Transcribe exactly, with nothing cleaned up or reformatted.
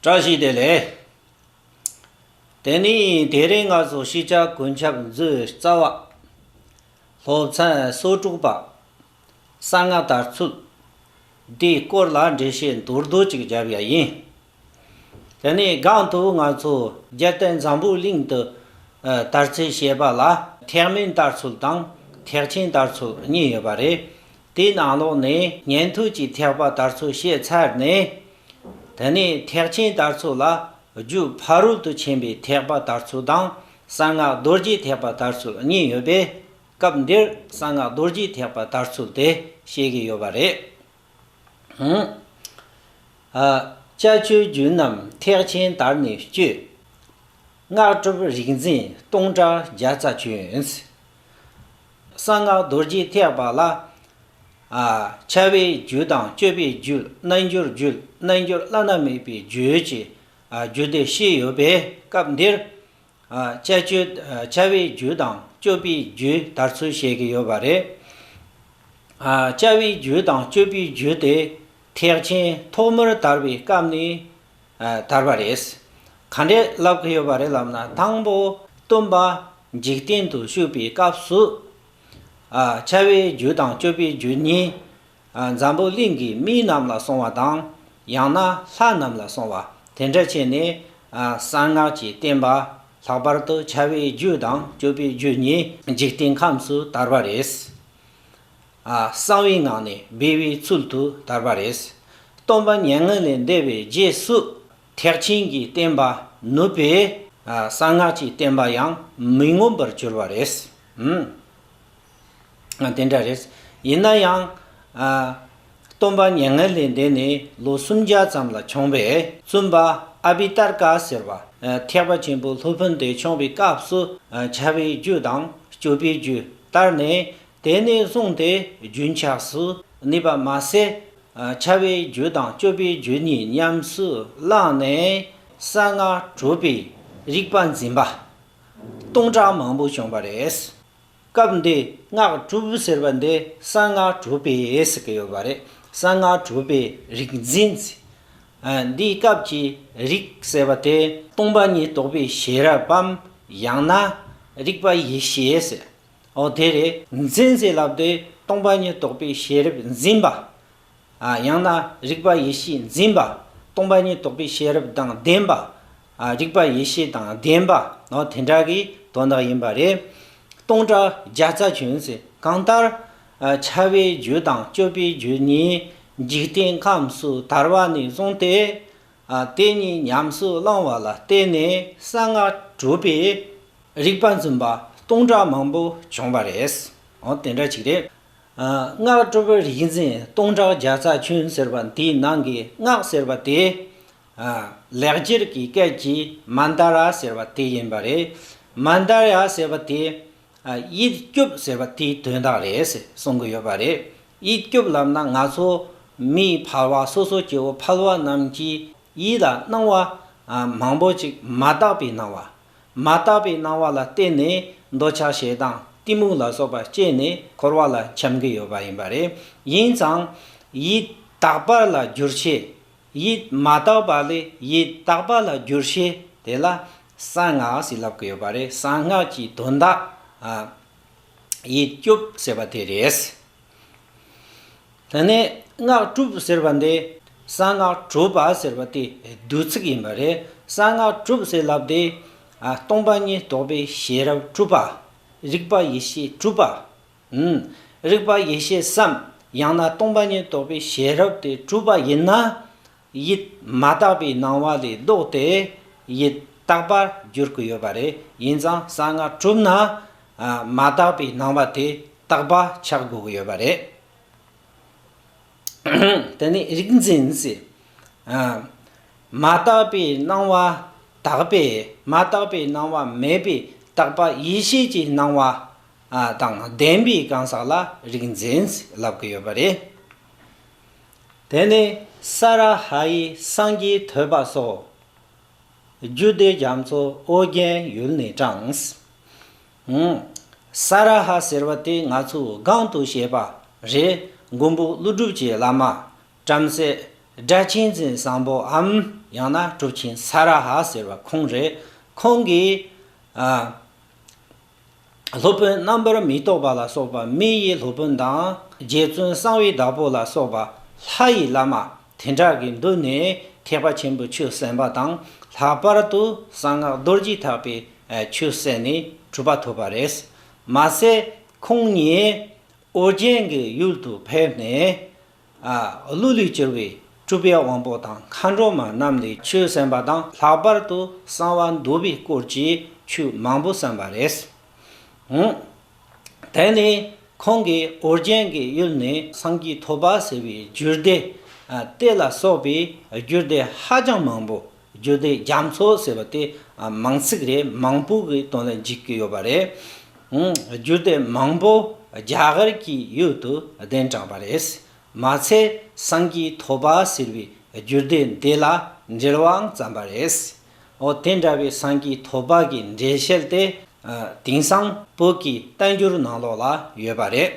བཀྲ་ཤིས་བདེ་ལེགས། དེ་ནི་དེ་རིང་ང་ཚོ་ཤེས་བྱ་ཀུན་ཁྱབ་མཛོད་རྩ་བ། སློབ་ཚན་སོ་དྲུག་པ། གསང་སྔགས་དར་ཚུལ། འདིའི་སྐོར་ལ་འགྲེལ་བཤད་མདོར་བསྡུས་ཅིག་བརྒྱབ་ཡ་ཡིན། དེ་ནས་སྒང་དུ་ང་ཚོ་རྒྱལ་བསྟན་འཛམ་བུ་གླིང་དུ་ཨ་དར་ཚུལ་བཤད་པ་ལ་ཐེག་དམན་དར་ཚུལ་དང་ཐེག་ཆེན་དར་ཚུལ་གཉིས་ཡོད་པ་རེད། དེའི་ནང་ལོགས་ནས་ཉན་ཐོས་ཀྱི་ཐེག་པ་དར་ཚུལ་བཤད་ཚར་ནས། དེ་ནས་ཐེག་ཆེན་དར་ཚུལ་ལ་རྒྱུ་ཕ་རོལ་ཏུ་ཕྱིན་པའི་ཐེག་པ་དར་ཚུལ་དང་གསང་སྔགས་རྡོ་རྗེ་ཐེག་པ་དར་ཚུལ་གཉིས་ཡོད་པས། སྐབས་འདིར་གསང་སྔགས་རྡོ་རྗེ་ཐེག་པ་དར་ཚུལ་དེ་བཤད་ཀྱི་ཡོད་པ་རེད། ཨ། བྱ་སྤྱོད་རྒྱུད་རྣམས་ཐེག་ཆེན་དར་ནས་སྤྱོད། སྔགས་གྲུབ་རིག་འཛིན་སྟོང་ཕྲག་བརྒྱ་རྩ་བྱོན། གསང་སྔགས་རྡོ་རྗེ་ཐེག་པ་ལ། ཨ། བྱ་བའི་རྒྱུད་དང་སྤྱོད་པའི་རྒྱུད། རྣལ་འབྱོར་རྒྱུད། རྣལ་འབྱོར་བླ་ན་མེད་པའི་རྒྱུད་ཀྱི། ཨ། རྒྱུད་སྡེ་བཤད་ཡོད་པས་སྐབས་འདིར། ཨ། བྱ་སྤྱོད། ཨ། བྱ་བའི་རྒྱུད་དང་སྤྱོད་པའི་རྒྱུད་དར་ཚུལ་བཤད་ཀྱི་ཡོད་པ་རེད། ཨ། བྱ་བའི་རྒྱུད་དང་སྤྱོད་པའི་རྒྱུད་དེ་ཐེག་ཆེན་ཐོག་མར་དར་བའི་སྐབས་ནས། ཨ། དར་བ་རེད། ག་འདྲས་ལབ་ཀྱི་ཡོད་པ་རེད་ལབ་ན། དང་པོ་སྟོན་པ་འཇིག་རྟེན་དུ་བཞུགས་པའི་སྐབས་སུ། ཨ། བྱ་བའི་རྒྱུད་དང་སྤྱོད་པའི་རྒྱུད་གཉིས། ཨ། འཛམ་བུ་གླིང་གི་མི་རྣམས་ལ་གསུངས་པ་དང་། ཡང་ན་ལྷ་རྣམས་ལ་གསུངས་པ་དེ་འདྲ་བྱས་ནས། ཨ། གསང་སྔགས་ཀྱི་བསྟན་པ་ལྷག་པར་དུ་བྱ་བའི་རྒྱུད་དང་སྤྱོད་པའི་རྒྱུད་གཉིས་འཇིག་རྟེན་ཁམས་སུ་དར་བ་རེད། ཨ། གསང་བའི་ངང་ནས་སྦས་པའི་ཚུལ་དུ་དར་བ་རེད། སྟོན་པ་མྱ་ངན་ལས་འདས་པའི་རྗེས་སུ་ཐེག་ཆེན་གྱི་བསྟན་པ་ནུབ་པས། ཨ། གསང་སྔགས་ཀྱི་བསྟན་པ་ཡང་མི་མངོན་པར་གྱུར་བ་རེད། ཨུམ། ཨ། དེ་འདྲ་རེད། ཡིན་ན་ཡང་། ཨ། སྟོན་པ་མྱ་ངན་ལས་འདས་ནས་ལོ་སུམ་བརྒྱ་ཙམ་ལ་བྱུང་བའི་བཙུན་པ་ཨ་བི་ཏར་ཀ་ཟེར་བ། ཨ། ཐེག་པ་ཆེན་པོའི་སློབ་དཔོན་དེ་བྱུང་བའི་སྐབས་སུ། ཨ། བྱ་བའི་རྒྱུད་དང་སྤྱོད་པའི་རྒྱུད་དར་ནས། དེ་ནས་བཟུང་སྟེ་རྒྱུན་ཆགས་སུ་གནས་པ་མ་ཟད། ཨ། བྱ་བའི་རྒྱུད་དང་སྤྱོད་པའི་རྒྱུད་གཉིས་ཉམས་སུ་བླངས་ནས་གསང་སྔགས་གྲུབ་པའི་རིག་པ་འཛིན་པ་སྟོང་ཕྲག་མང་པོ་བྱུང་བ་རེད། སྐབས་འདི་སྔགས་གྲུབ་ཟེར་བ་འདི་གསང་སྔགས་གྲུབ་པས་ཟེར་གྱི་ཡོད་པ་རེད། གསང་སྔགས་གྲུབ་པའི་རིག་འཛིན། ཨ། འདིའི་སྐབས་ཀྱི་རིག་ཟེར་བ་དེ་སྟོང་པ་ཉིད་རྟོགས་པའི་ཤེས་རབ་བམ། ཡང་ན་རིག་པ་ཡེ་ཤེས་ཟེར། འོ་དེ་རེད། འཛིན་ཟེར་ལབ་དུས་སྟོང་པ་ཉིད་རྟོགས་པའི་ཤེས་རབ་འཛིན་པ། ཨ། ཡང་ན་རིག་པ་ཡེ་ཤེས་འཛིན་པ། སྟོང་པ་ཉིད་རྟོགས་པའི་ཤེས་རབ་དང་ལྡན་པ། ཨ། རིག་པ་ཡེ་ཤེས་དང་ལྡན་པ། འོ་དེ་འདྲ་གི་དོན་དག་ཡིན་པ་རེད། སྟོང་ཕྲག་བརྒྱ་རྩ་བྱོན་ཟེར། གང་ལྟར། ཨ། བྱ་བའི་རྒྱུད་དང་སྤྱོད་པའི་རྒྱུད་གཉིས་འཇིག་རྟེན་ཁམས་སུ་དར་བ་ནས་བཟུང་སྟེ། ཨ། དེ་གཉིས་ཉམས་སུ་བླངས་པ་ལ་བརྟེན་ནས་གསང་སྔགས་གྲུབ་པའི་རིག་པ་འཛིན་པ་སྟོང་ཕྲག་མང་པོ་བྱུང་བ་རེད། འོ་དེ་འདྲ་ཅིག་རེད། ཨ། སྔགས་གྲུབ་པའི་རིག་འཛིན་སྟོང་ཕྲག་བརྒྱ་རྩ་བྱོན་ཟེར་བ་འདིའི་ནང་གི་སྔགས་ཟེར་བ་དེ། ཨ། ལེགས་སྦྱར་གྱི་སྐད་ཀྱི་མན་ད་ར་ཟེར་བ་དེ་ཡིན་པ་རེད། མན་ད་ར་ཟེར་བ་དེ། ཨ། ཡིད་སྐྱོབ་ཟེར་བ་དེའི་དོན་དག་རེད་ཟེར་གསུང་གི་ཡོད་པ་རེད། ཡིད་སྐྱོབ་ལབ་ན་ང་ཚོ་མིའི་ཕལ་བ། སོ་སོ་སྐྱེ་བོ་ཕལ་བ་རྣམས་ཀྱི་ཡིད་ལ་སྣང་བ། ཨ། མང་པོ་ཅིག་མ་དག་པའི་སྣང་བ། མ་དག་པའི་སྣང་བ་ལ་བརྟེན་ནས་འདོད་ཆགས་ཞེ་སྡང་གཏི་མུག་ལ་སོགས་པ་སྐྱེས་ནས་འཁོར་བ་ལ་འཁྱམས་ཀྱི་ཡོད་པ་ཡིན་པ་རེད། ཡིན་ཙང་ཡིད་དག་པ་ལ་བསྒྱུར་བྱེད། ཡིད་མ་དག་པ་ལས་ཡིད་དག་པ་ལ་བསྒྱུར་བྱེད་དེ་ལ་གསང་སྔགས་ཟེར་ལབ་ཀྱི་ཡོད་པ་རེད། གསང་སྔགས་ཀྱི་དོན་དག། ཨ། ཡིད་སྐྱོབ་ཟེར་བ་དེ་རེད། དེ་ནས་སྔགས་གྲུབ་ཟེར་བ་འདི། གསང་སྔགས་གྲུབ་པ་ཟེར་བ་དེ་བསྡུས་ཚིག་ཡིན་པ་རེད། གསང་སྔགས་གྲུབ་ཟེར་ལབ་དེ། ཨ། སྟོང་པ་ཉིད་རྟོགས་པའི་ཤེས་རབ་གྲུབ་པ། རིག་པ་ཡེ་ཤེས་གྲུབ་པ། ཨུམ། རིག་པ་ཡེ་ཤེས་སམ། ཡང་ན་སྟོང་པ་ཉིད་རྟོགས་པའི་ཤེས་རབ་དེ་གྲུབ་པ་ཡིན་ན། ཡིད་མ་དག་པའི་སྣང་བ་ལས་ལྡོག་སྟེ་ཡིད་དག་པར་འགྱུར་གྱི་ཡོད་པ་རེད། ཡིན་ཙང་གསང་སྔགས་གྲུབ་ན། ཨ། མ་དག་པའི་སྣང་བ་དེ་དག་པ་ཆགས་དགོས་ཀྱི་ཡོད་པ་རེད། དེ་ནས་རིག་འཛིན་ཟེར། ཨ། མ་དག་པའི་སྣང་བ་དག་པས། མ་དག་པའི་སྣང་བ་མེད་པའི་དག་པ་ཡེ་ཤེས་ཀྱི་སྣང་བ། ཨ། དང་ལྡན་པའི་གང་ཟག་ལ་རིག་འཛིན་ཟེར་ལབ་ཀྱི་ཡོད་པ་རེད། དེ་ནས་ས་ར་ཧ་ཡིས་སངས་རྒྱས་ཐོས་པ་སོགས། རྒྱུད་སྡེ་རྒྱ་མཚོ་ཨོ་རྒྱན་ཡུལ་ནས་དྲངས། ཨང་། ས་ར་ཧ་ཟེར་བ་དེ་ང་ཚོས་སྒང་དུ་བཤད་པ་རེད། མགོན་པོ་ཀླུ་སྒྲུབ་ཀྱི་བླ་མ་བྲམ་ཟེ་སྒྲ་གཅན་འཛིན་བཟང་པོའམ། ཡང་ན་གྲུབ་ཆེན་ས་ར་ཧ་ཟེར་བ་ཁོང་རེད། ཁོང་གིས་ཨ། སློབ་དཔོན་རྣམ་པར་མི་རྟོག་པ་ལ་སོགས་པ་མི་ཡི་སློབ་དཔོན་དང་། རྗེ་བཙུན་གསང་བའི་བདག་པོ་ལ་སོགས་པ་ལྷ་ཡི་བླ་མ་དེ་འདྲ་གི་མདུན་ནས་ཐེག་པ་ཆེན་པོའི་ཆོས་གསན་པ་དང་། ལྷག་པར་དུ་གསང་སྔགས་རྡོ་རྗེ་ཐེག་པའི་ཆོས་གསན་ནས་གྲུབ་པ་ཐོབ་པ་རེད། མ་ཟད་ཁོང་ཉིད་ཨོ་རྒྱན་གྱི་ཡུལ་དུ་ཕེབས་ནས། ཨ། ཀླུ་ལས་གྱུར་པའི་གྲུབ་པའི་དབང་པོ་དང་མཁའ་འགྲོ་མ་རྣམས་ལས་ཆོས་གསན་པ་དང་། ལྷག་པར་དུ་གསང་བ་འདུས་པའི་སྐོར་གྱི་ཆོས་མང་པོ་གསན་པ་རེད། ཨང་། དེ་ནས་ཁོང་གིས་ཨོ་རྒྱན་གྱི་ཡུལ་ནས་སངས་རྒྱས་ཐོབ་པ་ཟེར་བའི་རྒྱུད་སྡེ། ཨ། དེ་ལ་སོགས་པའི་རྒྱུད་སྡེ་ཧ་ཅང་མང་པོ། རྒྱུད་སྡེ་རྒྱ་མཚོ་ཟེར་བ་དེ། ཨ། མིང་ཚིག་རེད། མང་པོ་གི་དོན་ལ་འཇུག་གི་ཡོད་པ་རེད། ཨང་། རྒྱུད་སྡེ་མང་པོ་རྒྱ་གར་གྱི་ཡུལ་དུ་གདན་དྲངས་པ་རེད། མ་ཚད་སངས་རྒྱས་ཐོབ་པ་ཟེར་བའི་རྒྱུད་སྡེ་འདི་ལ་འགྲེལ་བའང་བརྩམས་པ་རེད། འོ། དེ་འདྲ་བའི་སངས་རྒྱས་ཐོབ་པ་གི་འགྲེལ་བཤད་དེ། ཨ། དེང་སང་བོད་ཀྱི་བསྟན་འགྱུར་ནང་ལོགས་ལ་ཡོད་པ་རེད།